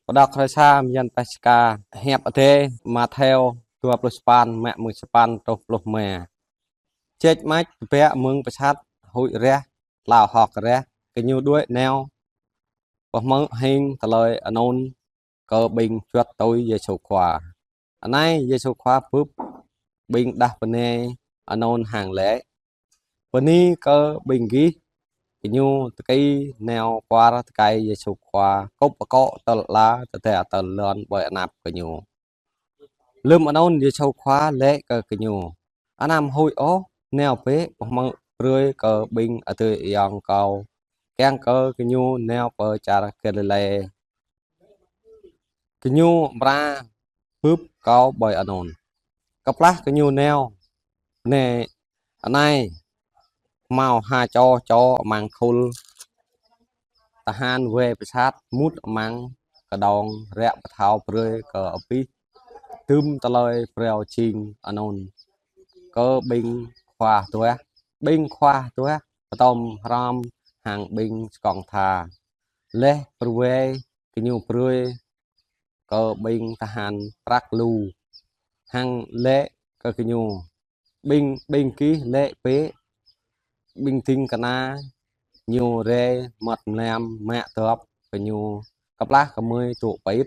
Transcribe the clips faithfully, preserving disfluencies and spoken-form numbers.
Pơđok hrơi sa mơyăn Paskha, hiăp Adai Mattheo dua pluh sapăn, mă mơ̆ng sapăn truh pluh rơma. Čĕč mač tơbiă mơ̆ng pơsat, huĭ reh, tlao hơ̆k reh, gơñu đuaĭ nao pơhmư̆ hing tơlơi anŭn kơ ƀing juăt tui Yêsu Khua. Anai Yêsu Khua bưp ƀing đah bơnai anŭn hăng laĭ: Bơni kơ ƀing gih. Gơñu tơki nao kuar tơkai Yêsu Khua, kŭp akŏ tơl ala tơda tơl lŏn ƀơi anăp gơñu. Lơ̆m anŭn Yêsu Khua laĭ kơ gơñu: Anăm huĭ ôh, nao bĕ pơhmư̆ brơi kơ ƀing adơi ayŏng Kâo, kiăng kơ gơñu nao pơ čar Galilê. Gơñu amra bưp Kâo ƀơi anŭn. Kơplah gơñu nao, ne anai hmâo ha čô čô amăng khul tơhan wai pơsat mŭt amăng kơđông ră pơthâo brơi kơ abih tơm tơlơi phrâo jing anŭn kơ ƀing khua tuah. Ƀing khua tuah pơtŏm hrŏm hăng ƀing skong tha. Laih pơwai gơñu brơi kơ ƀing tơhan prăk lu, hăng laĭ kơ gơñu: Ƀing, ƀing gih laĭ bĕ, ƀing ding kơna ñu rai mơmŏt mlam mă dŏp gơñu kơplah gơmơi dŏ pĭt.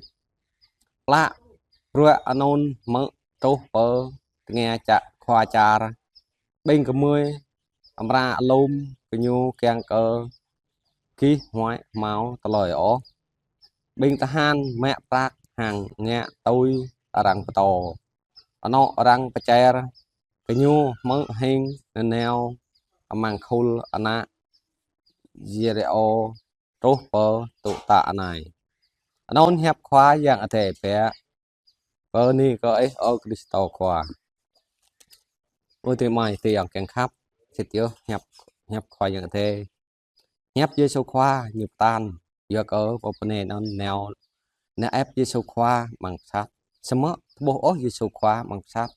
Plă bruă anŭn hmư̆ truh pơ tơngia čă khua čar. Ƀing gơmơi amra alum gơñu kiăng kơ gih huai hmâo tơlơi ôh. Ƀing tơhan mă prăk hăng ngă tui arăng pơtô. Anŏ arăng pơčer, gơñu hmư̆ hing nanao amăng khul ană Yêriô truh pơ tŭ tă anai. Anŭn hiăp Khua Yang Adai pĕ. Bơni kơ Ih, ơ Krist Khua. Ơ adơi amai adơi ayŏng kiăng khăp, sĭt yơh hiăp, hiăp Khua Yang Adai. Hiăp Yêsu Khua ñu pơtă, yua kơ pô bơnai anŭn nao, nao ĕp Yêsu Khua amăng pơsat. Samơ̆ tơƀuh ôh Yêsu Khua amăng pơsat.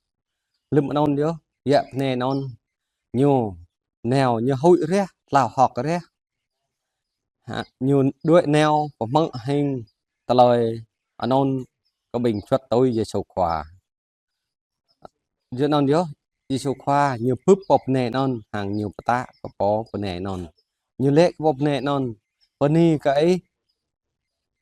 Lơ̆m anŭn yơh, yă bơnai anŭn ñu nao, ñu huĭ reh, tlao hơ̆k reh. Ha, ñu đuaĭ nao pơhmư̆ hing tơlơi anŭn kơ ƀing juăt tui Yêsu Khua. Yua anŭn yơh, Yêsu Khua ñu bưp pô bơnai anŭn, hăng ñu pơtă kơ pô bơnai anŭn. Ñu laĭ kơ pô bơnai anŭn: Bơni kơ ih.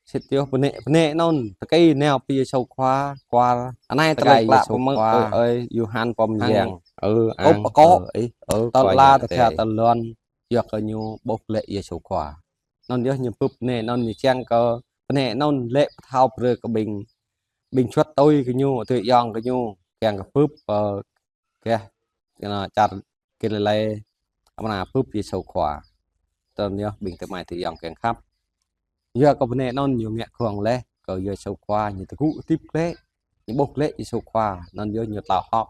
Sĭt yơh bơnai, bơnai anŭn tơki nao pơ Yêsu Khua kuar. Anai tơlơi pơklă Yêsu Khua ơi, ơi Yôhan Pô Mơyang. Ơ, kŭp akŏ tơl ala tơda tơl lŏn, yua kơ ñu ƀuh glaĭ Yêsu Khua. Anŭn yơh ñu bưp bơnai anŭn, ñu čang kơ bơnai anŭn laĭ pơthâo brơi kơ ƀing, ƀing juăt tui gơñu, adơi ayŏng gơñu, kiăng kơ bưp, ơ, gah, kơ ană čar Galilê, amra bưp Yêsu Khua. Tơl anŭn yơh ƀing adơi amai adơi ayŏng kiăng khăp. Yua kơ bơnai anŭn ñu ngă gơ̆ng laih kơ Yêsu Khua, ñu tơgŭ hơdip glaĭ, ñu ƀuh glaĭ Yêsu Khua, anŭn yơh ñu tlao hơ̆k,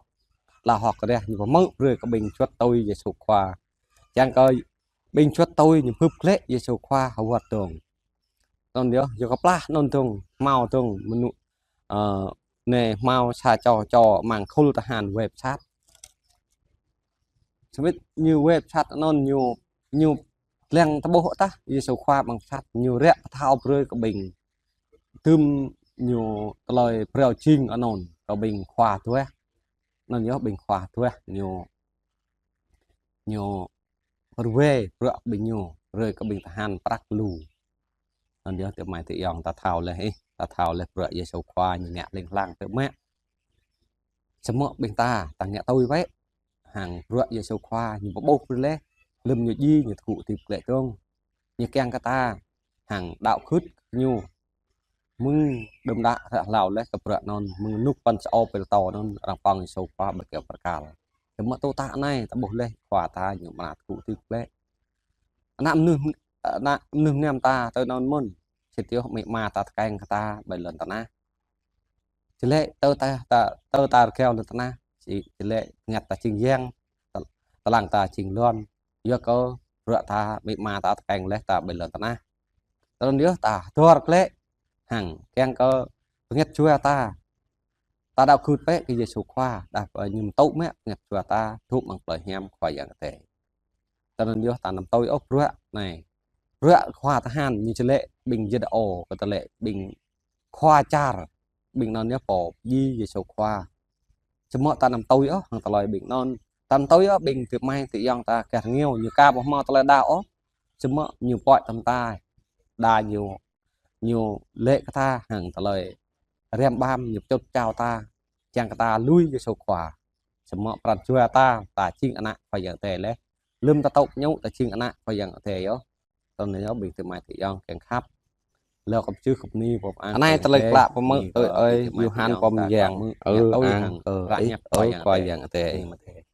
tlao hơ̆k reh, ñu pơhmư̆ brơi kơ ƀing juăt tui Yêsu Khua. Čang kơ ƀing juăt tui ñu bưp glaĭ Yêsu Khua hơwơ̆t dơ̆ng. Anŭn yơh, yua kơ plah anŭn dơ̆ng, hmâo dơ̆ng, mơnŭ, ơ, ne hmâo sa čô čô amăng khul tơhan wai pơsat. Samơ̆ ñu wai pơsat anŭn ñu, ñu lăng tơƀuh tah Yêsu Khua amăng pơsat, ñu ră pơthâo brơi kơ ƀing tơm ñu tơlơi phrâo jing anŭn kơ ƀing khua tuah. Anŭn yơh ƀing khua tuah ñu, ñu pơwai bruă ƀing ñu brơi kơ ƀing tơhan prăk lu. Anŭn yơh adơi amai adơi ayŏng ta thâo laih ih, ta thâo laih bruă Yêsu Khua ñu ngă ling lang tơ mă. Samơ̆ ƀing ta, ta ngă tui wơ̆t. Hăng bruă Yêsu Khua ñu pơƀuh brơi laih, lơ̆m ñu djai, ñu tơgŭ hơdip glaĭ dơ̆ng. Ñu kiăng kơ ta hăng đaŏ gưt ñu. Mơ̆ng đưm đă ră hlâo laih kơ bruă anŭn, mơ̆ng rơnŭk păn sơô pil tô anŭn, arăng pơ̆ng Yêsu Khua ƀơi kơyâo bơrkal. Samơ̆ tŭ tă anai, ta ƀuh laih Khua ta ñu amra tơgŭ hơdip glaĭ. Ană mơnuih, ană mơnuih mơnam ta tơ anŭn mơ̆n, sĭt yơh amĭ ama ta tơkeng kơ ta ƀơi lŏn tơnah. Či laĭ tơ ta, ta, tơ ta rơgao lŏn tơnah, či, či laĭ bơngăt ta jing yang, tơ-, tơlang ta jing lŏn. Yua kơ bruă ta, amĭ ama ta tơkeng laih ta ƀơi lŏn tơnah. Tơ anŭn yơh ta hơdơr glaĭ hăng kiăng kơ bơngăt jua ta. Ta đaŏ gưt bĕ kơ Yêsu Khua, đah pơ ñu pơtŭ mă bơngăt jua ta, dŏ amăng plơi hiam Khua Yang Adai. Tơ anŭn yơh ta anăm tui ôh bruă anai. Bruă khua tơhan ñu či laĭ ƀing Yuđa, kơ ta laĭ ƀing khua čar ƀing anŭn yơh pô djai Yêsu Khua. Samơ̆ ta anăm tui ôh hăng tơlơi ƀing anŭn. Ta anăm tui ôh ƀing adơi amai adơi ayŏng ta kơ rơngiao, ñu aka ƀu hmâo tơlơi đaŏ ôh. Samơ̆ ñu pơhiăp tơm ta, đa ñu, ñu lĕ kơ ta hăng tơlơi rem ƀăm, ñu pơčŭt pơčao ta, čang kơ ta lui Yêsu Khua. Samơ̆ pran jua ta, ta jing ană Khua Yang Adai laih. Lơ̆m ta tŭ ñu, ta jing ană Khua Yang Adai yơh. Tui anŭn yơh ƀing adơi amai adơi ayŏng kiăng khăp. Lơ kơ pơčeh kơ bơni pô pơang. Anai tơlơi klă pơmơ̆ ơi, ơi Yôhan pô mơyang. Ơ ang, ơ ih, ơ Khua Yang Adai.